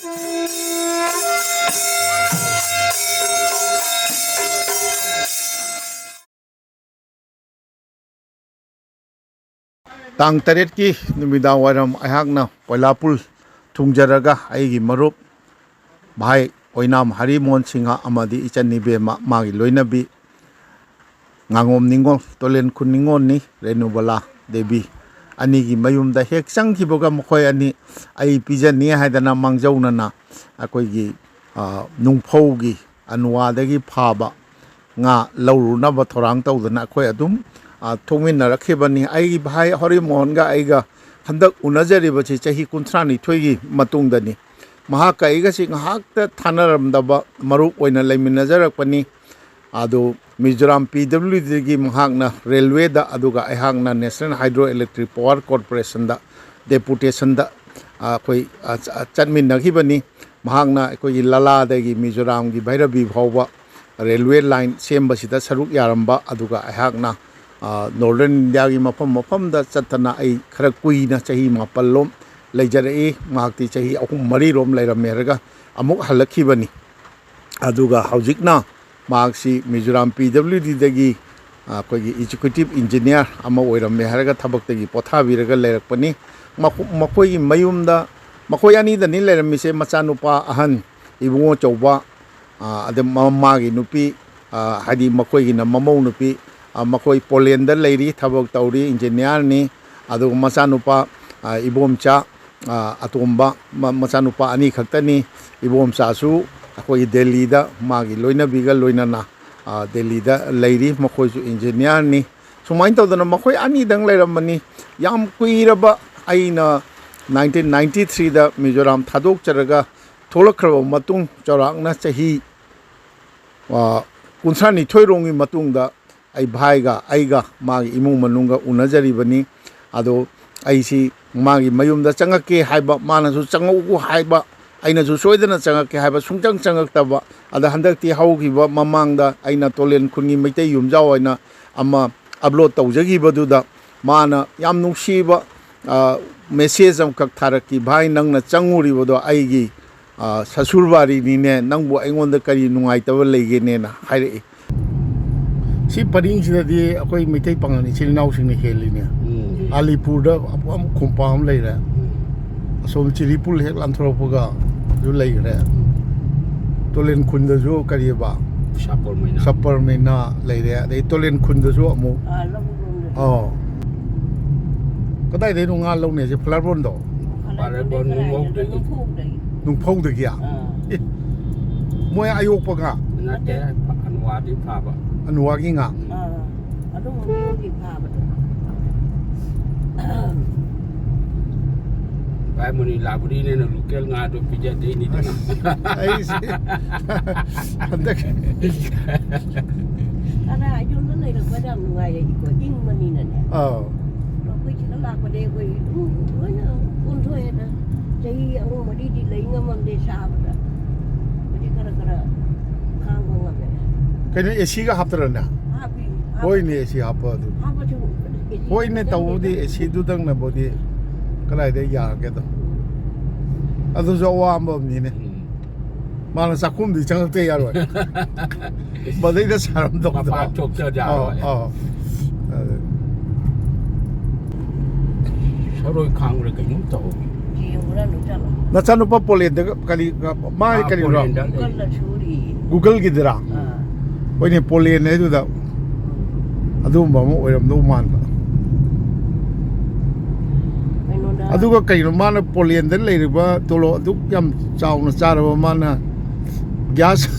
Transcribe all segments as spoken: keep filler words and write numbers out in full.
ꯇꯥꯡ ꯇꯔꯦꯠꯀꯤ ꯅꯨꯃꯤꯗꯥꯡ ꯋꯥꯏꯔꯝ ꯑꯩꯍꯥꯛꯅ ꯄꯣꯏꯂꯥꯄꯨꯜ ꯊꯨꯡꯖꯔꯒ, ꯑꯩꯒꯤ ꯃꯔꯨꯞ ꯚꯥꯏ ꯑꯣꯏꯅꯥꯝ ꯍꯔꯤꯃꯣꯍꯟ ꯁꯤꯡꯍ ꯑꯃꯗꯤ ꯏꯆꯟ ꯏꯕꯦꯝꯃ, ꯃꯥꯒꯤ ꯂꯣꯏꯅꯕꯤ, ꯉꯥꯉꯣꯝ ꯅꯤꯉꯣꯜ, ꯇꯣꯂꯦꯟ ꯈꯨꯟ ꯅꯤꯉꯣꯜꯅꯤ, ꯔꯦꯅꯨꯕꯂꯥ ꯗꯦꯕꯤ, ꯑꯅꯤꯒꯤ ꯃꯌꯨꯝꯗ ꯍꯦꯛ ꯆꯪꯈꯤꯕꯒ, ꯃꯈꯣꯏ ꯑꯅꯤ ꯑꯩ ꯄꯤꯖꯅꯤ ꯍꯥꯏꯗꯅ ꯃꯥꯡꯖꯧꯅꯅ ꯑꯩꯈꯣꯏꯒꯤ, ꯑ, ꯅꯨꯡꯐꯧꯒꯤ ꯑꯅꯨꯋꯥꯗꯒꯤ ꯐꯥꯕ ꯉꯥ ꯂꯧꯔꯨꯅꯕ ꯊꯧꯔꯥꯡ ꯇꯧꯗꯅ ꯑꯩꯈꯣꯏ ꯑꯗꯨꯝ, ꯑ, ꯊꯣꯛꯃꯤꯟꯅꯔꯛꯈꯤꯕꯅꯤ꯫ ꯑꯩꯒꯤ ꯚꯥꯏ ꯍꯔꯤꯃꯣꯍꯟꯒ ꯑꯩꯒ ꯍꯟꯗꯛ ꯎꯅꯖꯔꯤꯕꯁꯤ ꯆꯍꯤ ꯀꯨꯟꯊ꯭ꯔꯥ ꯅꯤꯊꯣꯏꯒꯤ ꯃꯇꯨꯡꯗꯅꯤ꯫ ꯃꯍꯥꯛꯀ ꯑꯩꯒꯁꯤ ꯉꯥꯏꯍꯥꯛꯇ ꯊꯥꯅꯔꯝꯗꯕ ꯃꯔꯨꯞ ꯑꯣꯏꯅ ꯂꯩꯃꯤꯟꯅꯖꯔꯛꯄꯅꯤ꯫ ꯑꯗꯨ ꯃꯤꯖꯣꯔꯥꯝ ꯄꯤ ꯗꯕ꯭ꯂꯤꯎ ꯗꯤꯗꯒꯤ ꯃꯍꯥꯛꯅ ꯔꯦꯜꯋꯦꯗ, ꯑꯗꯨꯒ ꯑꯩꯍꯥꯛꯅ ꯅꯦꯁꯅꯦꯜ ꯍꯥꯏꯗ꯭ꯔꯣ ꯏꯂꯦꯛꯇ꯭ꯔꯤꯛ ꯄꯥꯋꯔ ꯀꯣꯔꯄꯣꯔꯦꯁꯟꯗ ꯗꯦꯄꯨꯇꯦꯁꯟꯗ, ꯑ, ꯑꯩꯈꯣꯏ, ꯑ, ꯆ-, ꯆꯠꯃꯤꯟꯅꯈꯤꯕꯅꯤ꯫ ꯃꯍꯥꯛꯅ ꯑꯩꯈꯣꯏꯒꯤ ꯂꯂꯥꯗꯒꯤ ꯃꯤꯖꯣꯔꯥꯝꯒꯤ ꯚꯩꯔꯕꯤ ꯐꯥꯎꯕ ꯔꯦꯜꯋꯦ ꯂꯥꯏꯟ ꯁꯦꯝꯕꯁꯤꯗ ꯁꯔꯨꯛ ꯌꯥꯔꯝꯕ, ꯑꯗꯨꯒ ꯑꯩꯍꯥꯛꯅ, ꯑ, ꯅꯣꯔꯗꯔꯟ ꯏꯟꯗꯤꯌꯥꯒꯤ ꯃꯐꯝ ꯃꯐꯝꯗ ꯆꯠꯇꯅ ꯑꯩ ꯈꯔ ꯀꯨꯏꯅ, ꯆꯍꯤ ꯃꯥꯄꯜ ꯂꯣꯝ ꯂꯩꯖꯔꯛꯏ꯫ ꯃꯍꯥꯛꯇꯤ ꯆꯍꯤ ꯑꯍꯨꯝ ꯃꯔꯤ ꯔꯣꯝ ꯂꯩꯔꯝꯃꯦ ꯍꯥꯏꯔꯒ ꯑꯃꯨꯛ ꯍꯜꯂꯛꯈꯤꯕꯅꯤ꯫ ꯑꯗꯨꯒ ꯍꯧꯖꯤꯛꯅ ꯃꯍꯥꯛꯁꯤ ꯃꯤꯖꯣꯔꯥꯝ ꯄꯤ ꯗꯕ꯭ꯂꯤꯎ ꯗꯤꯗꯒꯤ, ꯑ, ꯑꯩꯈꯣꯏꯒꯤ ꯑꯦꯛꯖꯤꯀ꯭ꯌꯨꯇꯤꯚ ꯏꯟꯖꯤꯅꯤꯌꯥꯔ ꯑꯃ ꯑꯣꯏꯔꯝꯃꯦ ꯍꯥꯏꯔꯒ ꯊꯕꯛꯇꯒꯤ ꯄꯣꯊꯥꯕꯤꯔꯒ ꯂꯩꯔꯛꯄꯅꯤ꯫ ꯃꯈꯣ-, ꯃꯈꯣꯏꯒꯤ ꯃꯌꯨꯝꯗ, ꯃꯈꯣꯏ ꯑꯅꯤꯗꯅꯤ ꯂꯩꯔꯝꯃꯤꯁꯦ, ꯃꯆꯥꯅꯨꯄꯥ ꯑꯍꯟ ꯏꯕꯨꯡꯉꯣ ꯆꯧꯕ, ꯑ, ꯑꯗ ꯃ-, ꯃꯥꯒꯤ ꯅꯨꯄꯤ, ꯑ, ꯍꯥꯏꯗꯤ ꯃꯈꯣꯏꯒꯤꯅ ꯃꯃꯧ ꯅꯨꯄꯤ, ꯑ, ꯃꯈꯣꯏ ꯄꯣꯂꯦꯟꯗ ꯂꯩꯔꯤ, ꯊꯕꯛ ꯇꯧꯔꯤ, ꯏꯟꯖꯤꯅꯤꯌꯥꯔꯅꯤ꯫ ꯑꯗꯨꯒ ꯃꯆꯥꯅꯨꯄꯥ, ꯑ, ꯏꯕꯣꯝꯆꯥ, ꯑ, ꯑꯇꯣꯝꯕ, ꯃ-, ꯃꯆꯥꯅꯨꯄꯥ ꯑꯅꯤ ꯈꯛꯇꯅꯤ꯫ ꯏꯕꯣꯝꯆꯥꯁꯨ ꯑꯩꯈꯣꯏꯒꯤ ꯗꯦꯜꯂꯤꯗ ꯃꯥꯒꯤ ꯂꯣꯏꯅꯕꯤꯒ ꯂꯣꯏꯅꯅ, ꯑ, ꯗꯦꯜꯂꯤꯗ ꯂꯩꯔꯤ꯫ ꯃꯈꯣꯏꯁꯨ ꯏꯟꯖꯤꯅꯤꯌꯥꯔꯅꯤ꯫ ꯁꯨꯃꯥꯏꯅ ꯇꯧꯗꯅ ꯃꯈꯣꯏ ꯑꯅꯤꯗꯪ ꯂꯩꯔꯝꯕꯅꯤ꯫ ꯌꯥꯝ ꯀꯨꯏꯔꯕ, ꯑꯩꯅ ꯅꯥꯏꯟꯇꯤꯟ ꯅꯥꯏꯟꯇꯤ ꯊ꯭ꯔꯤꯗ ꯃꯤꯖꯣꯔꯥꯝ ꯊꯥꯗꯣꯛꯆꯔꯒ ꯊꯣꯛꯂꯛꯈ꯭ꯔꯕ ꯃꯇꯨꯡ, ꯆꯥꯎꯔꯥꯛꯅ ꯆꯍꯤ, ꯑ, ꯀꯨꯟꯊ꯭ꯔꯥ ꯅꯤꯊꯣꯏ ꯔꯣꯝꯒꯤ ꯃꯇꯨꯡꯗ ꯑꯩ ꯚꯥꯏꯒ, ꯑꯩꯒ ꯃꯥꯒꯤ ꯏꯃꯨꯡ ꯃꯅꯨꯡꯒ ꯎꯅꯖꯔꯤꯕꯅꯤ꯫ ꯑꯗꯣ ꯑꯩꯁꯤ ꯃꯥꯒꯤ ꯃꯌꯨꯝꯗ ꯆꯪꯉꯛꯀꯦ ꯍꯥꯏꯕ, ꯃꯥꯅꯁꯨ ꯆꯪꯉꯛꯎ ꯍꯥꯏꯕ, ꯑꯩꯅꯁꯨ ꯁꯣꯏꯗꯅ ꯆꯪꯉꯛꯀꯦ ꯍꯥꯏꯕ, ꯁꯨꯡꯆꯪ ꯆꯪꯉꯛꯇꯕ꯫ ꯑꯗ ꯍꯟꯗꯛꯇꯤ ꯍꯧꯈꯤꯕ ꯃꯃꯥꯡꯗ ꯑꯩꯅ ꯇꯣꯂꯦꯟ ꯈꯨꯟꯒꯤ ꯃꯩꯇꯩ ꯌꯨꯝꯖꯥꯎ ꯍꯥꯏꯅ ꯑꯃ ꯑꯞꯂꯣꯗ ꯇꯧꯖꯈꯤꯕꯗꯨꯗ ꯃꯥꯅ ꯌꯥꯝ ꯅꯨꯡꯁꯤꯕ, ꯑ, ꯃꯦꯁꯦꯖ ꯑꯃꯈꯛ ꯊꯥꯔꯛꯈꯤ, "ꯚꯥꯏ, ꯅꯪꯅ ꯆꯪꯉꯨꯔꯤꯕꯗꯣ ꯑꯩꯒꯤ, "ꯑ, ꯁꯁꯨꯔꯕꯥꯔꯤꯅꯤꯅꯦ, ꯅꯪꯕꯨ ꯑꯩꯉꯣꯟꯗ ꯀꯔꯤ ꯅꯨꯡꯉꯥꯏꯇꯕ ꯂꯩꯒꯦꯅꯦꯅ?" ꯍꯥꯏꯔꯛꯏ꯫ ꯁꯤ ꯄꯔꯤꯡꯁꯤꯗꯗꯤ ꯑꯩꯈꯣꯏ ꯃꯩꯇꯩ ꯄꯥꯉꯜ ꯏꯆꯤꯜ ꯏꯅꯥꯎꯁꯤꯡꯅ ꯍꯦꯜꯂꯤꯅꯦ꯫ ꯎꯝ꯫ ꯑꯂꯤꯄꯨꯔꯗ ꯑꯃꯨꯛ ꯈꯣꯡꯄꯥꯛ ꯑꯃ ꯂꯩꯔꯦ꯫ ꯎꯝ꯫ ꯑꯁꯣꯝ ꯆꯤꯔꯤꯄꯨꯜ ꯍꯦꯛ ꯂꯥꯟꯊꯣꯔꯛꯄꯒ ꯑꯗꯨ ꯂꯩꯈ꯭ꯔꯦ꯫ ꯎꯝ꯫ ꯇꯣꯂꯦꯟ ꯈꯨꯟꯗꯁꯨ ꯀꯔꯤꯑꯕ? ꯁꯥꯄꯔ ꯃꯩꯅꯥ꯫ ꯁꯥꯄꯔ ꯃꯩꯅꯥ ꯂꯩꯔꯦ꯫ ꯑꯗꯩ ꯇꯣꯂꯦꯟ ꯈꯨꯟꯗꯁꯨ ꯑꯃꯨꯛ꯫ ꯑꯥ, ꯂꯧꯕꯨꯛ ꯂꯣꯝꯗ꯫ ꯑꯣ꯫ ꯀꯗꯥꯏꯗꯩꯅꯣ ꯉꯥ ꯂꯧꯅꯦꯁꯦ? ꯐꯂꯥꯔꯕꯣꯟꯗꯣ? ꯐꯂꯥꯔꯕꯣꯟ ꯅꯨꯡꯐꯧꯗꯒꯤ꯫ ꯅꯨꯡꯐꯧꯗꯒꯤ꯫ ꯅꯨꯡꯐꯧꯗꯒꯤ? ꯑꯥ꯫ ꯑꯦ, ꯃꯣꯏ ꯑꯌꯣꯛꯄ ꯉꯥ? ꯅꯠꯇꯦ, ꯑꯅꯨꯋꯥꯗꯤ ꯐꯥꯕ꯫ ꯑꯅꯨꯋꯥꯒꯤ ꯉꯥ? ꯑꯥ, ꯑꯗꯨꯝ ꯌꯣꯛꯏ ꯐꯥꯕꯗꯣ꯫ ꯚꯥꯏ, ꯃꯅꯤ ꯂꯥꯕꯨꯔꯤꯅꯦꯅ ꯂꯣꯀꯦꯜ ꯉꯥꯗꯣ ꯄꯤꯖꯗꯣꯏꯅꯤꯗꯅ꯫ ꯑꯁ, ꯑꯩꯁꯦ ꯍꯟꯗꯛ ꯑꯗ ꯑꯌꯣꯟꯗ ꯂꯩꯔꯛꯄꯗ ꯌꯥꯝ ꯅꯨꯡꯉꯥꯏꯔꯛꯏꯀꯣ, ꯏꯪꯕꯅꯤꯅꯅꯦ꯫ ꯑꯥꯎ꯫ ꯑꯩꯈꯣꯏ ꯁꯤꯗ ꯂꯥꯛꯄꯗꯤ ꯑꯩꯈꯣꯏ ꯑꯗꯨꯝ ꯂꯣꯏꯅ ꯑꯣꯟꯊꯣꯛꯑꯦꯗ꯫ ꯆꯍꯤ ꯑꯍꯨꯝ ꯃꯔꯤꯗꯤ ꯂꯩ ꯉꯝꯃꯝꯗꯦ ꯁꯥꯕꯗ꯫ ꯍꯧꯖꯤꯛ ꯈꯔ ꯈꯔ ꯈꯥꯡꯕ ꯉꯝꯃꯦ꯫ ꯀꯩꯅꯣ, ꯑꯦ ꯁꯤꯒ ꯍꯥꯞꯇ꯭ꯔꯅꯦ? ꯍꯥꯞꯄꯤ, ꯍꯥꯞꯄꯤ꯫ ꯍꯣꯏꯅꯦ, ꯑꯦ ꯁꯤ ꯍꯥꯞꯄ ꯑꯗꯨ꯫ ꯍꯥꯞꯄꯁꯨ ꯑꯦ ꯁꯤ ꯍꯣꯏꯅꯦ, ꯆꯪꯗꯦꯗ꯫ ꯇꯧꯕꯗꯤ ꯑꯦ ꯁꯤꯗꯨꯗꯪꯅꯕꯨꯗꯤ ꯀꯗꯥꯏꯗ ꯌꯥꯔꯒꯦꯗꯣ? ꯎꯝ꯫ ꯑꯗꯨꯁꯨ ꯑꯋꯥꯕ ꯑꯃꯅꯤꯅꯦ꯫ ꯎꯝ꯫ ꯃꯥꯅ ꯆꯥꯛꯈꯨꯝꯗꯤ ꯆꯪꯉꯛꯇ ꯌꯥꯔꯣꯏ꯫ ꯃꯗꯩꯗ ꯁꯥꯔꯝꯗꯧꯗꯣ꯫ ꯃꯄꯥꯟ ꯊꯣꯛꯇ ꯌꯥꯔꯣꯏ꯫ ꯑꯥ, ꯑꯥ꯫ ꯑꯗꯨ ꯁꯔꯣꯏ ꯈꯥꯡꯕ꯭ꯔꯥ ꯀꯩꯅꯣꯝ ꯇꯧꯍꯧꯏ꯫ ꯌꯦꯡꯉꯨꯔꯅꯨ ꯆꯠꯂꯣ꯫ ꯅꯆꯥꯅꯨꯄꯥ ꯄꯣꯂꯦꯟꯗ ꯀꯔꯤ, ꯃꯥ ꯑꯥ, ꯀꯔꯤꯔꯣ? ꯄꯣꯂꯦꯟꯗ ꯂꯩ꯫ ꯒꯨꯒꯜꯗ ꯁꯨꯔꯤ꯫ ꯒꯨꯒꯜꯒꯤꯗꯨꯔꯥ? ꯑꯥ꯫ ꯍꯣꯏꯅꯦ, ꯄꯣꯂꯦꯟꯅꯦ ꯑꯗꯨꯗ꯫ ꯑꯗꯨꯒꯨꯝꯕ ꯑꯃ ꯑꯣꯏꯔꯝꯗꯧ ꯃꯥꯟꯕ꯫ ꯀꯩꯅꯣꯗ ꯑꯗꯨꯒ ꯀꯩꯅꯣ, ꯃꯥꯅ ꯄꯣꯂꯦꯟꯗ ꯂꯩꯔꯤꯕ ꯇꯣꯂꯣꯞ ꯑꯗꯨꯛ ꯌꯥꯝ ꯆꯥꯎꯅ ꯆꯥꯔꯕ ꯃꯥꯅ ꯒ꯭ꯌꯥꯁ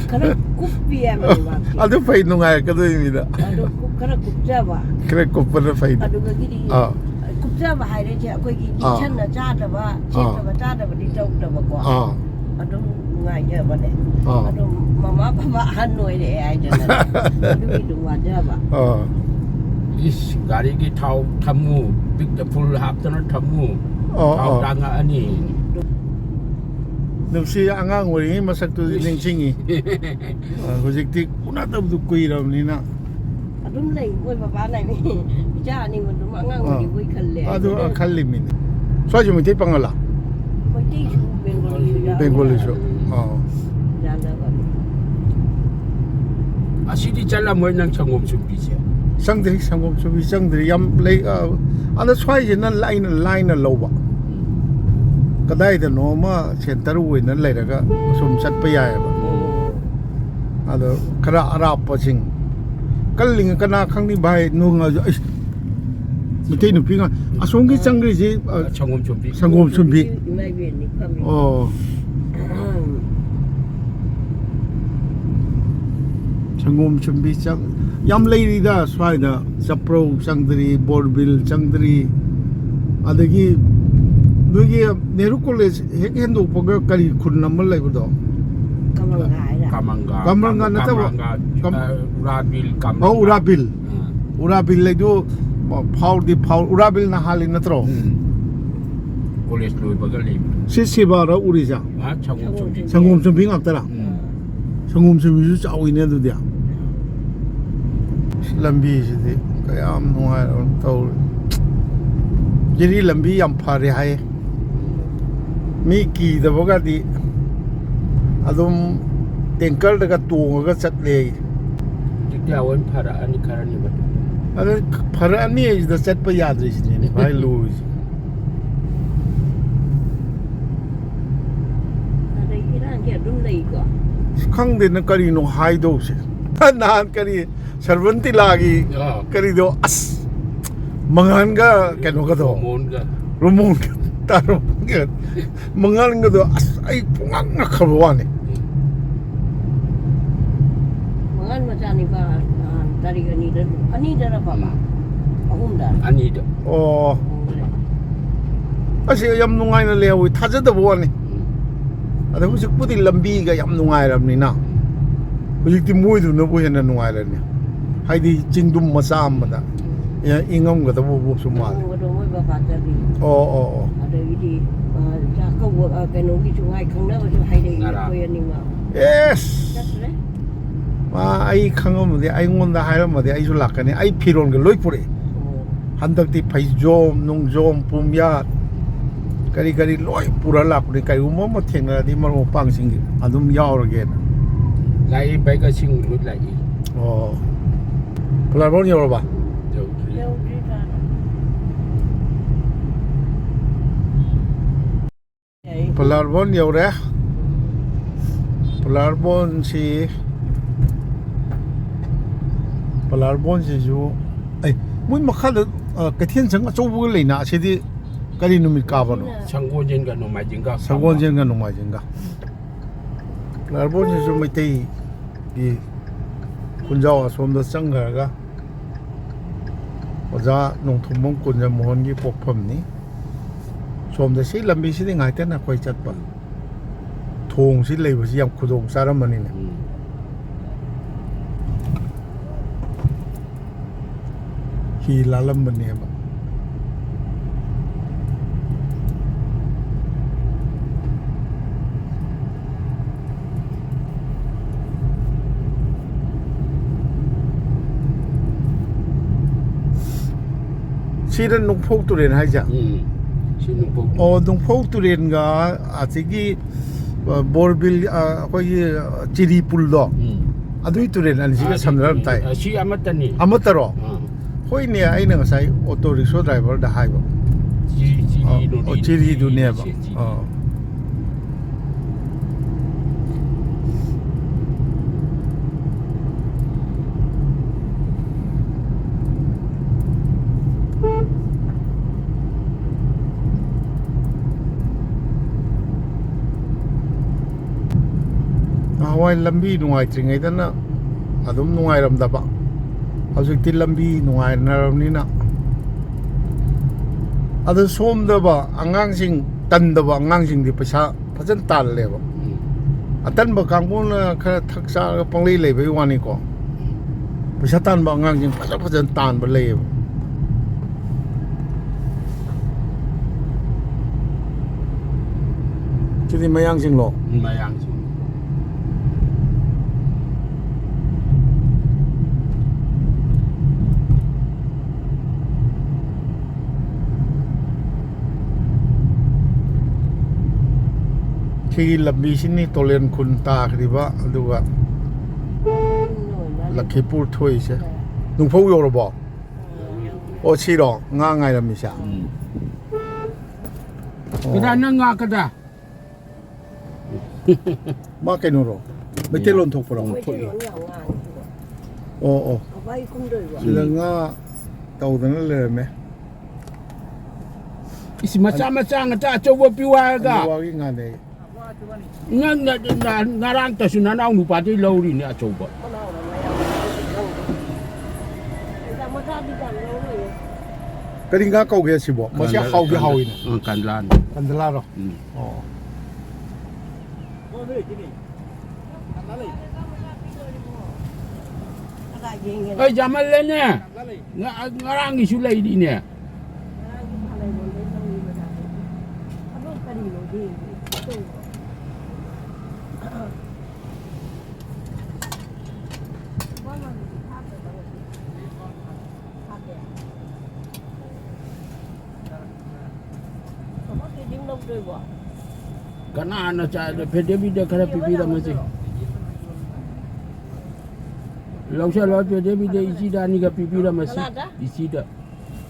ꯈꯔ ꯀꯨꯞꯄꯤ ꯍꯥꯏꯕꯅꯤ ꯃꯥꯁꯦ꯫ ꯑꯗꯨ ꯐꯩ, ꯅꯨꯡꯉꯥꯏꯔꯛꯀꯗꯣꯏꯅꯤꯗ꯫ ꯑꯗꯨ ꯀꯨꯞ-, ꯈꯔ ꯀꯨꯞꯆꯕ꯫ ꯈꯔ ꯀꯨꯞꯄꯅ ꯐꯩꯗ꯫ ꯑꯗꯨꯗꯒꯤꯗꯤ ꯑꯥ꯫ ꯀꯨꯞꯆꯕ ꯍꯥꯏꯔꯤꯁꯦ ꯑꯩꯈꯣꯏꯒꯤ ꯑꯥ꯫ ꯆꯦꯛꯁꯤꯟꯅ ꯆꯥꯗꯕ, ꯑꯥ꯫ ꯁꯦꯠꯇꯕ ꯆꯥꯗꯕꯗꯤ ꯇꯧꯗꯕꯀꯣ꯫ ꯑꯥ꯫ ꯑꯗꯨꯝ ꯅꯨꯡꯉꯥꯏꯖꯕꯅꯦ꯫ ꯑꯥ꯫ ꯑꯗꯨꯝ ꯃꯃꯥ ꯕꯕꯥ ꯑꯍꯟ ꯑꯣꯏꯔꯛꯑꯦ ꯍꯥꯏꯗꯅ ꯑꯗꯨꯒꯤ ꯑꯗꯨꯝ ꯋꯥꯖꯕ꯫ ꯑꯥ꯫ ꯏꯁ, ꯒꯥꯔꯤꯒꯤ ꯊꯥꯎ ꯊꯝꯃꯨ, ꯄꯤꯛꯇ ꯐꯨꯜ ꯍꯥꯞꯇꯅ ꯊꯝꯃꯨ, ꯑꯥ, ꯊꯥꯎ ꯑꯥ꯫ ꯇꯥꯡꯉꯛꯑꯅꯤ꯫ ꯅꯨꯡꯁꯤ, ꯑꯉꯥꯡ ꯑꯣꯏꯔꯤꯉꯩ ꯃꯁꯛꯇꯨꯗꯤ ꯏꯁ꯫ ꯅꯤꯡꯁꯤꯡꯉꯤ꯫ ꯑ, ꯍꯧꯖꯤꯛꯇꯤ ꯎꯅꯗꯕꯗꯨ ꯀꯨꯏꯔꯕꯅꯤꯅ꯫ ꯑꯗꯨꯝ ꯂꯩ, ꯃꯣꯏ ꯕꯕꯥꯅ ꯍꯥꯏꯅꯤ꯫ ꯏꯆꯥ ꯑꯅꯤꯃꯛ ꯑꯗꯨꯝ ꯑꯉꯥꯡ ꯑꯣꯏꯔꯤ, ꯑꯥ, ꯃꯣꯏ ꯈꯜꯂꯦ꯫ ꯑꯗꯨ ꯈꯜꯂꯤꯃꯤꯅꯦ꯫ ꯁ꯭ꯋꯥꯏꯁꯨ ꯃꯩꯇꯩ ꯄꯥꯉꯜꯂ? ꯃꯩꯇꯩꯁꯨ ꯕꯦꯡꯒꯣꯂꯤꯁꯨ ꯌꯥꯎꯏ꯫ ꯕꯦꯡꯒꯣꯂꯤꯁꯨ꯫ ꯑꯥ꯫ ꯌꯥꯅꯕꯅꯤ꯫ ꯑꯁꯤꯗꯤ ꯆꯠꯂꯝꯃꯣꯏ ꯅꯪ ꯁꯪꯒꯣꯝ ꯁꯨꯝꯕꯤꯁꯦ? ꯆꯪꯗ꯭ꯔꯤ, ꯁꯪꯒꯣꯝ ꯁꯨꯝꯕꯤ ꯆꯪꯗ꯭ꯔꯤ꯫ ꯌꯥꯝ ꯂꯩ, ꯑ, ꯑꯗ ꯁ꯭ꯋꯥꯏꯁꯤꯅ ꯂꯥꯏꯅ, ꯂꯥꯏꯅ ꯂꯧꯕ꯫ ꯀꯗꯥꯏꯗꯅꯣ ꯑꯃ ꯁꯦꯟꯇꯔ ꯑꯣꯏꯅ ꯂꯩꯔꯒ ꯁꯨꯝ ꯆꯠꯄ ꯌꯥꯏꯑꯕ꯫ ꯑꯣ꯫ ꯑꯗꯣ ꯈꯔ ꯑꯔꯥꯞꯄꯁꯤꯡ, ꯀꯜꯂꯤꯉꯩ ꯀꯅꯥ ꯈꯪꯅꯤ ꯚꯥꯏ, ꯅꯣꯡꯉꯥꯜꯁꯨ, ꯑꯩꯁ, ꯃꯩꯇꯩ ꯅꯨꯄꯤ ꯉꯥꯛ-, ꯑꯁꯣꯝꯒꯤ ꯆꯪꯈ꯭ꯔꯤꯁꯤ, ꯑ, ꯁꯪꯒꯣꯝ ꯁꯨꯝꯕꯤ꯫ ꯁꯪꯒꯣꯝ ꯁꯨꯝꯕꯤ꯫ ꯏꯃꯥ ꯏꯕꯦꯟꯅꯤ ꯐꯝꯃꯤ꯫ ꯑꯣ꯫ ꯁꯪꯒꯣꯝ ꯁꯨꯝꯕꯤ ꯆꯪ-, ꯌꯥꯝ ꯂꯩꯔꯤꯗ ꯁ꯭ꯋꯥꯏꯗ꯫ ꯆꯞꯄ꯭ꯔꯧ ꯆꯪꯗ꯭ꯔꯤ, ꯕꯣꯔꯕꯤꯜ ꯆꯪꯗ꯭ꯔꯤ, ꯑꯗꯒꯤ ꯅꯣꯏꯒꯤ ꯅꯦꯍꯔꯨ ꯀꯣꯂꯦꯖ ꯍꯦꯛ ꯍꯦꯟꯗꯣꯛꯄꯒ ꯀꯔꯤ ꯈꯨꯟ ꯑꯃ ꯂꯩꯕꯗꯣ? ꯀꯃꯪꯒ ꯍꯥꯏꯔ? ꯀꯃꯪꯒ꯫ ꯀꯃꯪꯒ ꯅꯠꯇꯕ꯫ ꯀꯃꯪꯒ, ꯀꯝ-, ꯑ, ꯎꯔꯥꯕꯤꯜ, ꯀꯃꯪꯒ꯫ ꯑꯧ, ꯎꯔꯥꯕꯤꯜ꯫ ꯑꯥ꯫ ꯎꯔꯥꯕꯤꯜ ꯂꯩꯗꯨ ꯐꯥꯎꯗꯤ ꯐꯥꯎ-, ꯎꯔꯥꯕꯤꯜꯅ ꯍꯥꯜꯂꯤ ꯅꯠꯇ꯭ꯔꯣ? ꯎꯝ꯫ ꯀꯣꯂꯦꯖ ꯂꯣꯏꯕꯒ ꯂꯩꯕ꯫ ꯁꯤ ꯁꯤꯕꯥꯔ ꯎꯔꯤꯁꯦ? ꯑꯥ, ꯁꯪꯒꯣꯝ ꯁꯨꯝꯕꯤ꯫ ꯁꯪꯒꯣꯝ ꯁꯨꯝꯕꯤ ꯉꯥꯛꯇꯔꯥ? ꯎꯝ꯫ ꯁꯪꯒꯣꯝ ꯁꯨꯝꯕꯤꯁꯨ ꯆꯥꯎꯋꯤꯅꯦ ꯑꯗꯨꯗꯤ꯫ ꯑꯁ, ꯂꯝꯕꯤꯁꯤꯗꯤ ꯀꯌꯥꯝ ꯅꯨꯡꯉꯥꯏꯔꯕꯅꯣ ꯇꯧꯔꯤ꯫ ꯖꯤꯔꯤ ꯂꯝꯕꯤ ꯌꯥꯝ ꯐꯔꯦ ꯍꯥꯏꯌꯦ꯫ ꯃꯤ ꯀꯤꯗꯕꯒꯗꯤ ꯑꯗꯨꯝ ꯇꯦꯡꯀꯔꯗꯒ ꯇꯣꯡꯉꯒ ꯆꯠꯂꯦ꯫ ꯍꯧꯖꯤꯛꯇꯤ ꯑꯋꯣꯏ ꯐꯔꯛꯑꯅꯤ ꯈꯔꯅꯤꯕꯨꯗꯤ꯫ ꯑꯗ ꯐꯔꯛꯑꯅꯤ ꯍꯥꯏꯁꯤꯗ ꯆꯠꯄ ꯌꯥꯗ꯭ꯔꯤꯁꯤꯅꯦ ꯚꯥꯏ ꯂꯨꯔꯤꯁꯦ꯫ ꯑꯗꯩ ꯏꯔꯥꯡꯁꯦ ꯑꯗꯨꯝ ꯂꯩꯀꯣ꯫ ꯑꯁ, ꯈꯪꯗꯦꯅ ꯀꯔꯤꯅꯣ ꯍꯥꯏꯗꯧꯁꯦ꯫ ꯅꯍꯥꯟ ꯀꯔꯤ ꯁꯔꯕꯟꯇꯤꯂꯥꯒꯤ ꯑꯥ꯫ ꯀꯔꯤꯗꯣ, ꯑꯁ, ꯃꯉꯥꯟꯒ ꯀꯩꯅꯣꯒꯗꯣ꯫ ꯔꯣꯃꯣꯟꯒ꯫ ꯔꯣꯃꯣꯟꯒ, ꯇꯥ ꯔꯣꯃꯣꯟꯒ, ꯃꯉꯥꯟꯒꯗꯣ, ꯑꯁ, ꯑꯩ ꯄꯨꯡꯉꯛ ꯉꯛꯈ꯭ꯔꯕ ꯋꯥꯅꯤ꯫ ꯃꯉꯥꯟ ꯃꯆꯥꯅꯤꯄꯥ ꯅꯍꯥꯟ ꯇꯥꯔꯤꯛ ꯑꯅꯤꯗ, ꯑꯅꯤꯗꯔ ꯕꯕꯥ? ꯑꯍꯨꯝꯗ? ꯑꯅꯤꯗ꯫ ꯑꯣ꯫ ꯍꯣꯡꯈ꯭ꯔꯦ꯫ ꯑꯁ, ꯌꯥꯝ ꯅꯨꯡꯉꯥꯏꯅ ꯂꯩꯍꯧꯋꯤ, ꯊꯥꯖꯗꯕ ꯋꯥꯅꯤ꯫ ꯎꯝ꯫ ꯑꯗ ꯍꯧꯖꯤꯛꯄꯨꯗꯤ ꯂꯝꯕꯤꯒ ꯌꯥꯝ ꯅꯨꯡꯉꯥꯏꯔꯕꯅꯤꯅ, ꯍꯧꯖꯤꯛꯇꯤ ꯃꯣꯏꯗꯨꯅꯕꯨ ꯍꯦꯟꯅ ꯅꯨꯡꯉꯥꯏꯔꯅꯤ꯫ ꯍꯥꯏꯗꯤ ꯆꯤꯡꯗꯨꯝ ꯃꯆꯥ ꯑꯃꯗ ꯏ-, ꯏꯪꯉꯝꯒꯗꯕꯕꯨꯁꯨ ꯃꯥꯜꯂꯤ꯫ ꯂꯨꯍꯣꯡꯕꯗꯣ ꯃꯣꯏ ꯕꯕꯥ ꯆꯠꯂꯤ꯫ ꯑꯣ, ꯑꯣ, ꯑꯣ꯫ ꯑꯗꯒꯤꯗꯤ, ꯑ, ꯆꯥꯛꯀꯧꯕ, ꯑ, ꯀꯩꯅꯣꯒꯤꯁꯨ ꯉꯥꯏ ꯈꯪꯅꯕꯁꯨ ꯍꯥꯏꯔꯛꯏ ꯉꯔꯥꯡ꯫ ꯑꯩꯈꯣꯏ ꯑꯅꯤꯃꯛ꯫ ꯑꯦꯁ! ꯆꯠꯇ꯭ꯔꯦ꯫ ꯃꯥ ꯑꯩ ꯈꯪꯉꯝꯃꯗꯤ, ꯑꯩꯉꯣꯟꯗ ꯍꯥꯏꯔꯝꯃꯗꯤ ꯑꯩꯁꯨ ꯂꯥꯛꯀꯅꯤ꯫ ꯑꯩ ꯐꯤꯔꯣꯟꯒ ꯂꯣꯏ ꯄꯨꯔꯛꯑꯦ꯫ ꯍꯟꯗꯛꯇꯤ ꯐꯩꯖꯣꯝ ꯅꯨꯡꯖꯣꯝ ꯄꯨꯝꯌꯥꯠ ꯀꯔꯤ ꯀꯔꯤ ꯂꯣꯏ ꯄꯨꯔ ꯂꯥꯛꯄꯅꯤ꯫ ꯀꯔꯤꯒꯨꯝꯕ ꯑꯃ ꯊꯦꯡꯅꯔꯗꯤ ꯃꯔꯨꯞ ꯃꯄꯥꯡꯁꯤꯡꯒꯤ ꯑꯗꯨꯝ ꯌꯥꯎꯔꯒꯦꯅ꯫ ꯂꯥꯛꯏ, ꯕꯥꯏꯛ ꯑꯁꯤꯡ ꯂꯣꯏ ꯂꯥꯛꯏ꯫ ꯑꯣ, ꯐꯨꯂꯥꯔꯕꯣꯟ ꯌꯧꯔꯕ? ꯌꯧꯗ꯭ꯔꯤ꯫ ꯌꯧꯗ꯭ꯔꯤ ꯀꯥꯟꯅ꯫ ꯄꯂꯥꯔꯕꯣꯟ ꯌꯧꯔꯦ꯫ ꯄꯂꯥꯔꯕꯣꯟꯁꯤ, ꯄꯂꯥꯔꯕꯣꯟꯁꯤꯁꯨ, ꯑꯩ, ꯃꯣꯏ ꯃꯈꯥꯗ, ꯑ, ꯀꯩꯊꯦꯜ ꯁꯪ ꯑꯆꯧꯕꯒ ꯂꯩꯅ, ꯑꯁꯤꯗꯤ ꯀꯔꯤ ꯅꯨꯃꯤꯠ ꯀꯥꯕꯅꯣ? ꯁꯪꯒꯣꯜꯁꯦꯟꯒ ꯅꯣꯡꯃꯥꯏꯖꯤꯡꯒ ꯀꯥꯕ꯫ ꯁꯪꯒꯣꯜꯁꯦꯟꯒ ꯅꯣꯡꯃꯥꯏꯖꯤꯡꯒ꯫ ꯄꯂꯥꯔꯕꯣꯟꯁꯤꯁꯨ ꯃꯩꯇꯩꯒꯤ ꯈꯨꯟꯖꯥꯎ ꯑꯁꯣꯝꯗ ꯆꯪꯈ꯭ꯔꯒ ꯑꯣꯖꯥ ꯅꯣꯡꯊꯣꯝꯕꯝ ꯀꯨꯟꯖꯃꯣꯍꯟꯒꯤ ꯄꯣꯛꯐꯝꯅꯤ꯫ ꯁꯣꯝꯗ ꯁꯤ ꯂꯝꯕꯤꯁꯤꯗꯤ ꯉꯥꯏꯇꯅ ꯑꯩꯈꯣꯏ ꯆꯠꯄ꯫ ꯊꯣꯡꯁꯤ ꯂꯩꯕꯁꯤ ꯌꯥꯝ ꯈꯨꯗꯣꯡ ꯆꯥꯔꯝꯕꯅꯤꯅꯦ꯫ ꯎꯝ꯫ ꯍꯤ ꯂꯥꯜꯂꯝꯕꯅꯦꯕ꯫ ꯁꯤꯗ ꯅꯨꯡꯐꯧ ꯇꯨꯔꯦꯜ ꯍꯥꯏꯁꯦ? ꯎꯝ꯫ ꯁꯤ ꯅꯨꯡꯐꯧ ꯇꯨꯔꯦꯜ꯫ ꯑꯣ, ꯅꯨꯡꯐꯧ ꯇꯨꯔꯦꯜꯒ ꯑꯁꯤꯒꯤ, ꯑ, ꯕꯣꯔꯕꯤꯜ, ꯑ, ꯑꯩꯈꯣꯏꯒꯤ, ꯑ, ꯆꯤꯔꯤ ꯄꯨꯜꯗꯣ, ꯎꯝ꯫ ꯑꯗꯨꯒꯤ ꯇꯨꯔꯦꯜ ꯑꯅꯤꯁꯤꯒ ꯑꯥ, ꯁꯝꯅꯔꯝ ꯇꯥꯏ꯫ ꯑꯁꯤ ꯑꯃꯠꯇꯅꯤ꯫ ꯑꯃꯠꯇꯔꯣ? ꯑꯥ꯫ ꯍꯣꯏꯅꯦ, ꯑꯩꯅ ꯉꯁꯥꯏ ꯑꯣꯇꯣ ꯔꯤꯛꯁꯣ ꯗ꯭ꯔꯥꯏꯚꯔꯗ ꯍꯥꯏꯕ꯫ ꯆꯤ-, ꯆꯤꯔꯤ ꯑ, ꯅꯣꯗꯤ ꯑꯣ, ꯆꯤꯔꯤꯗꯨꯅꯦꯕ꯫ ꯆꯤꯔꯤ, ꯆꯤꯔꯤ꯫ ꯑꯥ꯫ ꯅꯍꯥꯟꯋꯥꯏ ꯂꯝꯕꯤ ꯅꯨꯡꯉꯥꯏꯇ꯭ꯔꯤꯉꯩꯗꯅ ꯑꯗꯨꯝ ꯅꯨꯡꯉꯥꯏꯔꯝꯗꯕ, ꯍꯧꯖꯤꯛꯇꯤ ꯂꯝꯕꯤ ꯅꯨꯡꯉꯥꯏꯅꯔꯕꯅꯤꯅ꯫ ꯑꯗꯨ ꯁꯣꯝꯗꯕ ꯑꯉꯥꯡꯁꯤꯡ, ꯇꯟꯗꯕ ꯑꯉꯥꯡꯁꯤꯡꯗꯤ ꯄꯩꯁꯥ ꯐꯖꯅ ꯇꯥꯜꯂꯦꯕ꯫ ꯎꯝ꯫ ꯑꯇꯟꯕ ꯀꯥꯡꯕꯨꯅ ꯈꯔ ꯊꯛ ꯆꯥꯔꯒ ꯄꯪꯂꯩ ꯂꯩꯕꯩ ꯋꯥꯅꯤꯀꯣ꯫ ꯎꯝ꯫ ꯄꯩꯁꯥ ꯇꯥꯟꯕ ꯑꯉꯥꯡꯁꯤꯡ ꯐꯖ ꯐꯖꯅ ꯇꯥꯟꯕ ꯂꯩꯌꯦꯕ꯫ ꯁꯤꯗꯤ ꯃꯌꯥꯡꯁꯤꯡꯂꯣ? ꯎꯝ, ꯃꯌꯥꯡꯁꯤꯡ꯫ ꯑꯩꯒꯤ ꯂꯝꯕꯤꯁꯤꯅꯤ ꯇꯣꯂꯦꯟ ꯈꯨꯟ ꯇꯥꯈ꯭ꯔꯤꯕ, ꯑꯗꯨꯒ ꯂꯈꯤꯄꯨꯔ ꯊꯣꯛꯏꯁꯦ꯫ ꯅꯨꯡꯐꯧ ꯌꯧꯔꯕꯣ? ꯑꯣ, ꯁꯤꯔꯣ ꯉꯥ ꯉꯥꯏꯔꯝꯃꯤꯁꯦ? ꯎꯝ꯫ ꯑꯣ꯫ ꯀꯗꯥ ꯅꯪ ꯉꯥ ꯀꯗꯥ? ꯃꯥ ꯀꯩꯅꯣꯔꯣ? ꯃꯩꯇꯩꯂꯣꯟ ꯊꯣꯛꯄ꯭ꯔꯣ? ꯊꯣꯛꯏ꯫ ꯑꯣ, ꯑꯣ꯫ ꯁꯤꯗ ꯉꯥ ꯇꯧꯗꯅ ꯂꯩꯔꯝꯃꯦ꯫ ꯏꯁ, ꯃꯆꯥ ꯃꯆꯥ ꯉꯥꯛꯇ, ꯑꯆꯧꯕ ꯄꯤꯌꯨ ꯍꯥꯏꯔꯒ꯫ ꯑꯅꯨꯋꯥꯒꯤ ꯉꯥꯅꯦ꯫ ꯅꯪ, ꯅ-, ꯅ-, ꯉꯔꯥꯡꯇꯁꯨ ꯅꯅꯥꯎ ꯅꯨꯄꯥꯗꯩ ꯂꯧꯔꯤꯅꯦ ꯑꯆꯧꯕ꯫ ꯀꯔꯤ ꯉꯥ ꯀꯧꯒꯦ ꯁꯤꯕꯣ? ꯃꯁꯤ ꯀꯟꯗ-, ꯍꯥꯎꯗꯤ ꯀꯟꯗ-, ꯍꯥꯎꯋꯤꯅꯦ꯫ ꯎꯝ, ꯀꯟꯗꯂꯥꯅꯤ꯫ ꯀꯟꯗꯂꯥꯔꯣ? ꯎꯝ꯫ ꯑꯣ꯫ ꯑꯩ ꯌꯥꯝꯃꯜꯂꯦꯅꯦ꯫ ꯉ-, ꯉꯔꯥꯡꯒꯤꯁꯨ ꯂꯩꯔꯤꯅꯦ꯫ ꯀꯅꯥꯅ ꯆꯥ-, ꯐꯦꯗꯦꯕꯤꯗ ꯈꯔ ꯄꯤꯕꯤꯔꯝꯃꯁꯤ꯫ ꯂꯧꯁꯜꯂꯣ, ꯐꯦꯗꯦꯕꯤꯗ ꯏꯆꯤꯗ ꯑꯅꯤꯒ ꯄꯤꯕꯤꯔꯝꯃꯁꯤ꯫ ꯀꯅꯥꯗ? ꯏꯆꯤꯗ꯫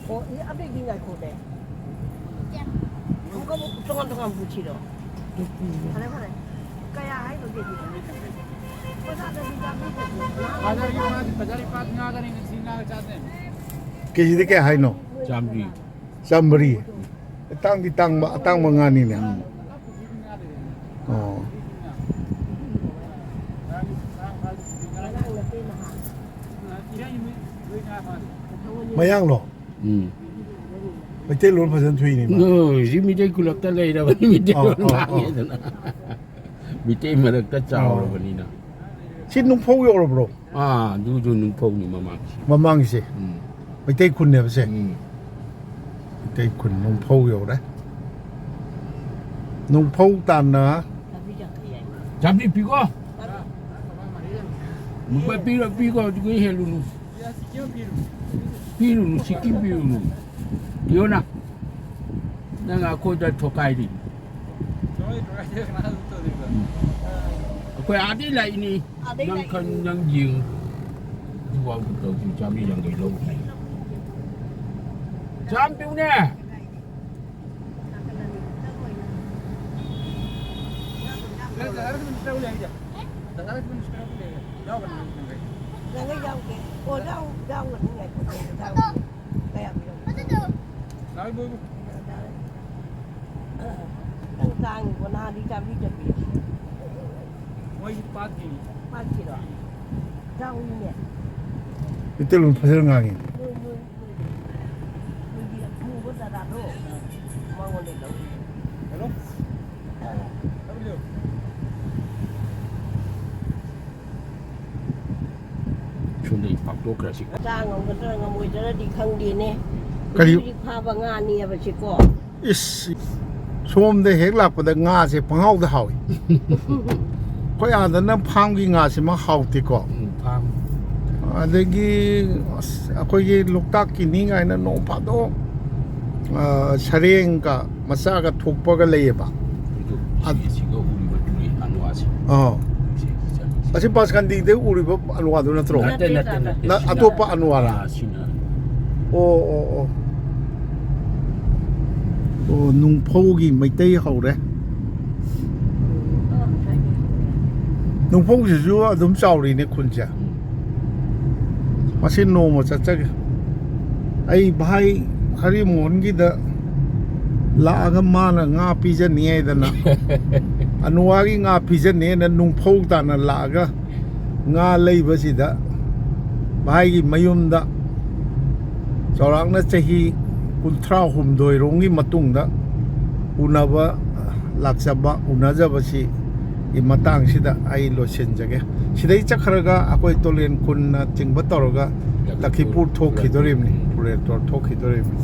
ꯑꯣ, ꯏ-, ꯑꯗꯨꯏꯗꯤ ꯉꯥꯏꯈꯣꯅꯦ꯫ ꯑꯃꯨꯛꯀ ꯑꯃꯨꯛ ꯇꯣꯉꯥꯟ ꯇꯣꯉꯥꯟ ꯄꯨꯁꯤꯔꯣ? ꯐꯔꯦ, ꯐꯔꯦ꯫ ꯀꯌꯥ ꯍꯥꯏꯅꯣ ꯀꯦꯖꯤꯗ? ꯕꯖꯥꯔꯗꯗꯤ ꯆꯥꯕꯤꯗꯦ꯫ ꯕꯖꯥꯔꯒꯤ ꯄꯥꯠ, ꯕꯖꯥꯔꯒꯤ ꯄꯥꯠ ꯉꯥꯒꯅꯤ, ꯉꯁꯤ ꯉꯥꯒ ꯆꯥꯗꯦ꯫ ꯀꯦꯖꯤꯗ ꯀꯌꯥ ꯍꯥꯏꯅꯣ? ꯆꯥꯝꯃꯔꯤ꯫ ꯆꯥꯝꯃꯔꯤ꯫ ꯇꯥꯡꯗꯤ ꯇꯥꯡꯕ, ꯑꯇꯥꯡꯕ ꯉꯥꯅꯤꯅꯦ꯫ ꯎꯝ꯫ ꯑꯣ꯫ ꯃꯌꯥꯡꯂꯣ? ꯎꯝ꯫ ꯃꯩꯇꯩꯂꯣꯟ ꯐꯖꯅ ꯊꯣꯛꯏꯅꯦ ꯃꯥ꯫ ꯅꯣꯏ ꯍꯧꯖꯤꯛ ꯃꯤꯇꯩ ꯈꯨꯂꯛꯇ ꯂꯩꯔꯕꯅꯤ, ꯃꯤꯇꯩꯂꯣꯟ ꯑꯧ, ꯑꯧ, ꯑꯧ꯫ ꯉꯥꯡꯉꯦꯗꯅ꯫ ꯃꯤꯇꯩ ꯃꯔꯛꯇ ꯆꯥꯎꯔꯕꯅꯤꯅ꯫ ꯁꯤ ꯅꯨꯡꯐꯧ ꯌꯧꯔꯕ꯭ꯔꯣ? ꯑꯥ, ꯑꯗꯨꯁꯨ ꯅꯨꯡꯐꯧꯅꯤ ꯃꯃꯥꯡꯁꯤ꯫ ꯃꯃꯥꯡꯁꯦ? ꯎꯝ꯫ ꯃꯩꯇꯩ ꯈꯨꯟꯅꯦꯕ ꯁꯦ? ꯎꯝ꯫ ꯃꯩꯇꯩ ꯈꯨꯟ ꯅꯨꯡꯐꯧ ꯌꯧꯔꯦ꯫ ꯅꯨꯡꯐꯧ ꯇꯥꯟꯅ ꯆꯥꯝꯃꯔꯤ ꯄꯤꯀꯣ? ꯂꯨꯄꯥ ꯄꯤꯔꯣ, ꯄꯤꯀꯣ, ꯑꯗꯨꯒ ꯍꯦꯜꯂꯨꯅꯨ꯫ ꯄꯤꯔꯨꯅꯨ, ꯁꯤꯀꯤ ꯄꯤꯔꯨꯅꯨ꯫ ꯌꯣꯅ, ꯅꯪ ꯑꯩꯈꯣꯏꯗ ꯊꯣꯀꯥꯏꯔꯤ꯫ ꯑꯩꯈꯣꯏ ꯑꯥꯗꯩ ꯂꯥꯛꯏꯅꯤ꯫ ꯑꯥꯗꯩ ꯅꯪ ꯂꯥꯛꯏꯅꯤ꯫ ꯈꯟ-, ꯅꯪ ꯌꯦꯡꯉꯨ꯫ ꯑꯗꯨꯐꯥꯎꯗ ꯇꯧꯗ꯭ꯔꯤ, ꯆꯥꯝꯃꯔꯤ ꯌꯥꯡꯈꯩ ꯂꯧꯈ꯭ꯔꯦ꯫ ꯆꯥꯝ ꯄꯤꯌꯨꯅꯦ꯫ ꯌꯥꯎꯒꯦ, ꯌꯥꯎꯒꯦ꯫ ꯑꯣ, ꯌꯥꯎ-, ꯌꯥꯎꯒꯅꯤ, ꯉꯥꯏꯈꯣ, ꯌꯥꯎꯒꯦ꯫ ꯀꯌꯥꯝ ꯌꯥꯎꯒꯦ? ꯅꯪ ꯇꯥꯡꯉꯤꯕꯣ, ꯅꯍꯥꯟꯗꯤ ꯆꯥꯝꯃꯔꯤ ꯆꯠꯄꯤ꯫ ꯃꯣꯏꯒꯤ ꯄꯥꯠꯀꯤ꯫ ꯄꯥꯠꯀꯤꯔꯣ? ꯆꯥꯎꯏꯅꯦ꯫ ꯃꯩꯇꯩꯂꯣꯟ ꯐꯖꯅ ꯉꯥꯡꯉꯤ꯫ ꯃꯣꯏ, ꯃꯣꯏ, ꯃꯣꯏ, ꯃꯣꯏꯒꯤ ꯑꯃꯨꯕ ꯗꯗꯥꯗꯣ, ꯃꯉꯣꯟꯗꯩ ꯂꯧ꯫ ꯍꯜꯂꯣ? ꯁꯣꯝꯗ ꯑꯩ ꯄꯥꯛꯊꯣꯛꯈ꯭ꯔꯁꯤ꯫ ꯆꯥ ꯉꯝꯒꯗ꯭ꯔꯥ ꯉꯝꯃꯣꯏꯗ꯭ꯔꯗꯤ ꯈꯪꯗꯦꯅꯦ꯫ ꯀꯔꯤ? ꯍꯧꯖꯤꯛ ꯍꯧꯖꯤꯛ ꯐꯥꯕ ꯉꯥꯅꯦꯕ ꯁꯤꯀꯣ꯫ ꯏꯁ, ꯁꯣꯝꯗ ꯍꯦꯛ ꯂꯥꯛꯄꯗ ꯉꯥꯁꯦ ꯄꯪꯍꯥꯎꯗ ꯍꯥꯎꯏ꯫ ꯑꯩꯈꯣꯏ ꯑꯥꯗꯅ ꯐꯥꯝꯒꯤ ꯉꯥꯁꯤꯃ ꯍꯥꯎꯇꯦꯀꯣ꯫ ꯎꯝ, ꯐꯥꯝ꯫ ꯑꯗꯒꯤ ꯑꯁ, ꯑꯩꯈꯣꯏꯒꯤ ꯂꯣꯛꯇꯥꯛꯀꯤꯅꯤ ꯀꯥꯏꯅ ꯅꯣꯡ ꯐꯥꯗꯣꯛ, ꯑ, ꯁꯔꯦꯡꯒ ꯃꯆꯥꯒ ꯊꯣꯛꯄꯒ ꯂꯩꯌꯦꯕ꯫ ꯑꯗꯨ ꯑꯠ- ꯁꯤꯒ ꯎꯔꯤꯕ ꯇꯨꯔꯦꯟ ꯑꯅꯨꯋꯥꯁꯦ꯫ ꯑꯥ꯫ ꯁꯤ, ꯁꯤ, ꯁꯤ꯫ ꯑꯁꯤ ꯕꯥꯁꯀꯟꯗꯤꯗ ꯎꯔꯤꯕ ꯑꯅꯨꯋꯥꯗꯨ ꯅꯠꯇ꯭ꯔꯣ? ꯅꯠꯇꯦ, ꯅꯠꯇꯦ, ꯅꯠꯇꯦ, ꯅꯠꯇꯦ, ꯅ-, ꯁꯤꯅ꯫ ꯑꯇꯣꯞꯄ ꯑꯅꯨꯋꯥꯔꯥ? ꯑꯥ, ꯁꯤꯅ꯫ ꯑꯣ, ꯑꯣ, ꯑꯣ꯫ ꯑꯣ, ꯅꯨꯡꯐꯧꯒꯤ ꯃꯩꯇꯩ ꯍꯧꯔꯦ꯫ ꯅꯨꯡꯐꯧꯁꯤꯁꯨ ꯑꯗꯨꯝ ꯆꯥꯎꯔꯤꯅꯦ ꯈꯨꯟꯁꯦ꯫ ꯎꯝ꯫ ꯃꯁꯤ ꯅꯣꯡꯃ ꯆꯠꯆꯒꯦ꯫ ꯑꯩ ꯚꯥꯏ ꯍꯔꯤꯃꯣꯍꯟꯒꯤꯗ ꯂꯥꯛꯑꯒ ꯃꯥꯅ ꯉꯥ ꯄꯤꯖꯅꯤ ꯍꯥꯏꯗꯅ, ꯑꯅꯨꯋꯥꯒꯤ ꯉꯥ ꯄꯤꯖꯅꯤ ꯍꯥꯏꯅ ꯅꯨꯡꯐꯧ ꯇꯥꯅ ꯂꯥꯛꯑꯒ ꯉꯥ ꯂꯩꯕꯁꯤꯗ ꯚꯥꯏꯒꯤ ꯃꯌꯨꯝꯗ ꯆꯥꯎꯔꯥꯛꯅ ꯆꯍꯤ ꯀꯨꯟꯊ꯭ꯔꯥ ꯍꯨꯝꯗꯣꯏ ꯔꯣꯝꯒꯤ ꯃꯇꯨꯡꯗ ꯎꯅꯕ ꯂꯥꯛꯆꯕ, ꯎꯅꯖꯕꯁꯤꯒꯤ ꯃꯇꯥꯡꯁꯤꯗ ꯑꯩ ꯂꯣꯏꯁꯤꯟꯖꯒꯦ꯫ ꯁꯤꯗꯩ ꯆꯠꯈ꯭ꯔꯒ ꯑꯩꯈꯣꯏ ꯇꯣꯂꯦꯟ ꯈꯨꯟꯅ ꯆꯤꯡꯕ ꯇꯧꯔꯒ ꯂꯛꯈꯤꯄꯨꯔ ꯊꯣꯛꯈꯤꯗꯣꯔꯤꯕꯅꯤ, ꯄꯨꯔꯦꯟꯇꯣꯔ ꯊꯣꯛꯈꯤꯗꯣꯔꯤꯕꯅꯤ꯫